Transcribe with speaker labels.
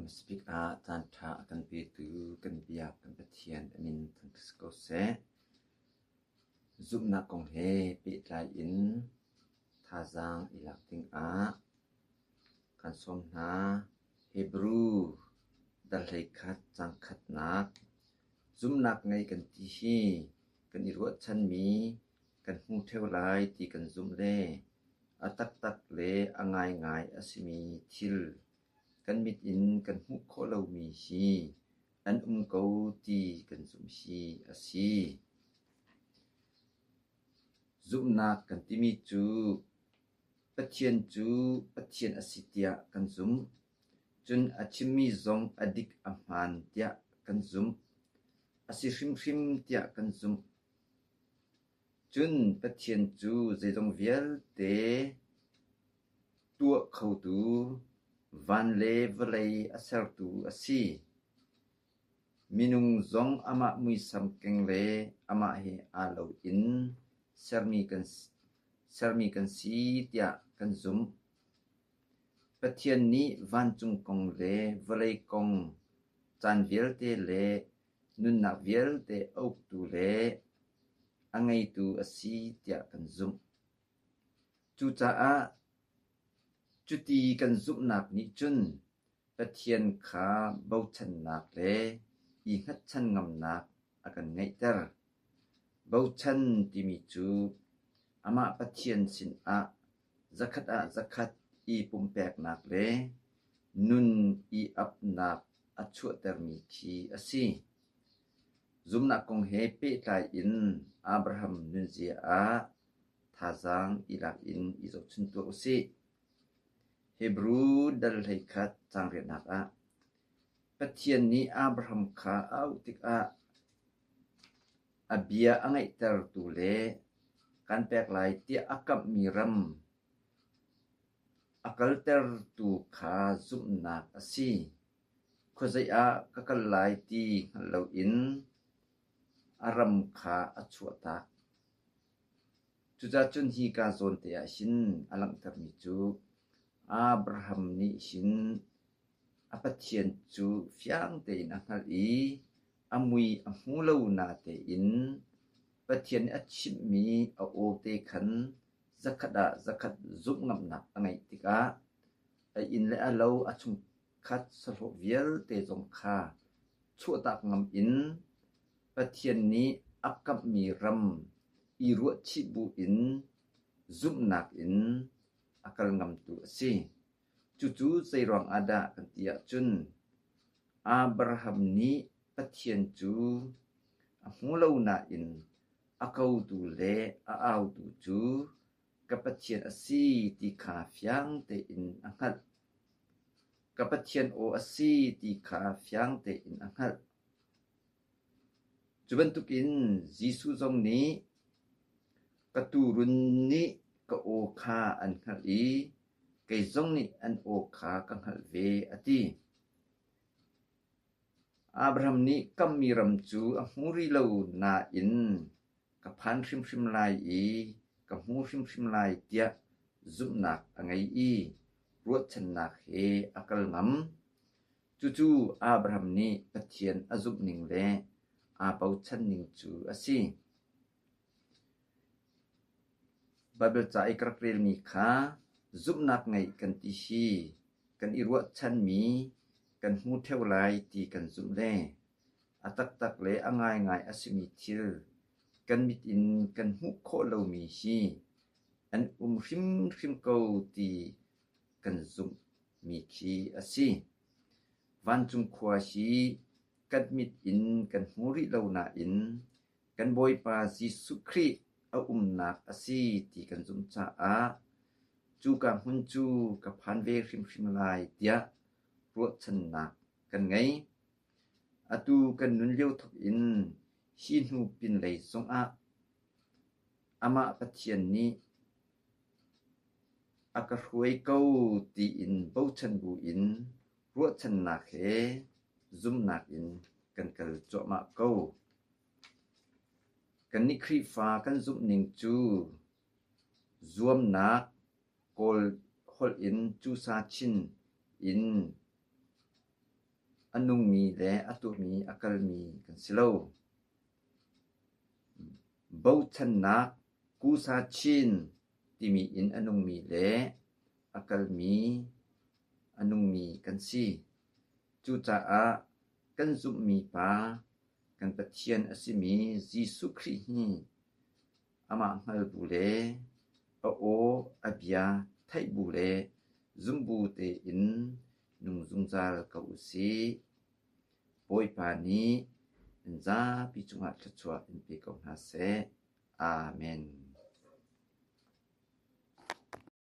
Speaker 1: Hmasabik ah caanṭha a kan petu kan biak kan Pathian a min thangṭhat si ko seh. Zumhnak kong he pehtlai in thazaang i lak dingah kan sawm hna. Hebru dal 11 caang khatnak Zumhnak ngei kan ti hi kan i ruahchanmi kan hmu ṭheo lai ti kan zumh le a taktak le a ngaingai a simi thil kan mit in kan hmuh khawh lomi hi an um ko ti kan zumh hi a si. Zumhnak kan timi cu Pathian cu Pathian a si tiah kan zumh. Cun a chimmi zong a dik a hmaan tiah kan zumh. A si hrimhrim tiah kan zumh. Cun Pathian cu zeizong vialte tuah khotu, van le vawlei a sertu a si. Minung zong amah muisam keng le amah he aa lo in sermi kan si tiah kan zumh. Pathian nih vancung kong le vawlei kong caan vialte le nunnak vialte a uktu le a ngeitu a si tiah kan zumh. Cucaah cuti kan zumhnak nih cun Pathian kha bochannak le i hngatchan ngamnak a kan ngeihter. Bochan timi cu amah Pathian sinah zakhat ah zakhat i pumpeknak le nun i apnak a chuahtermi khi a si. Zumhnak kong he pehtlai in Abraham nunzia ah thazaang i lak in i zohchun tuah u sih. Hebru dal 11 caang riatnak ah Pathian nih Abraham kha a auh tikah a bia a ngaihtertu le kan pek lai tiah a kamhmi ram a kaltertu kha zumhnak a si. Khuazei ah ka kal lai ti hngal loin a ram kha a chuahtak. Cucacun hika zawnte ah hin a langhtermi cu Abraham nih hin a Pathian cu fiang tein a hngalh i a mui a hmu lo natein Pathian nih a chimhmi a aw te khan zakhat ah zakhat zumh ngamnak a ngeih tikah a inn le a lo a chungkhat sahlawh vialte zong kha chuahtak ngam in Pathian nih a kamhmi ram i ruahchih buin zumhnak in a kal ngamtu a si. Cucu zeiruang ah dah kan ti ahcun Abraham nih Pathian cu a hmu lo nain a kotu le a autu cu ka Pathian a si ti kha fiang tein a hngalh. Ka Pathian aw a si ti kha fiang tein a hngalh. Cu bantukin Jesuh zong nih ka tuurun nih ka aw kha an hngalh i kei zong nih an aw kha ka hngalh ve, a ti. Abraham nih kammi ram cu a hmu rih lo nain ka phan hrimhrim lai i ka hmu hrimhrim lai tiah zumhnak a ngei i ruahchannak he a kal ngam. Cucu Abraham nih Pathian a zumhning le aa bochanning cu a si. Baibal ca i ka rak relmi kha zumhnak ngeih kan ti hi kan i ruahchanmi kan hmu ṭheo lai ti kan zumh le a taktak le a ngaingai a simi thil kan mit in kan hmuh khawh lomi hi an um hrimhrim ko ti kan zumhmi khi a si. Vancung khua hi kan mit in kan hmu rih lo nain kan Bawipa Jesuh Khrih a umnak a si ti kan zumh caah cuka hmun cu ka phan ve hrimhrim lai tiah ruahchannak kan ngei. Atu kan nun lio thawk in hi hnu pinlei zongah amah Pathian nih a ka hruai ko tiin bochan buin ruahchannak he zumhnak in kan kal cuahmah ko. Kannih Khrihfa kan zumhning cu zuamnak Kawl holh in cusa chin in. A nungmi le a tuahmi a kalmi kan si lo. Bochannak Kusa Chin timi in a nungmi le a kalmi a nungmi kan si. Cucaah kan zumhmi Pa kan Pathian a simi Jesuh Khrih hi amah hngal bu le a aw a bia theih bu le zum bu tein nung zungzal ko u sih. Bawipa nih nan zapi cungah thluachuah in pe ko hna seh. Amen.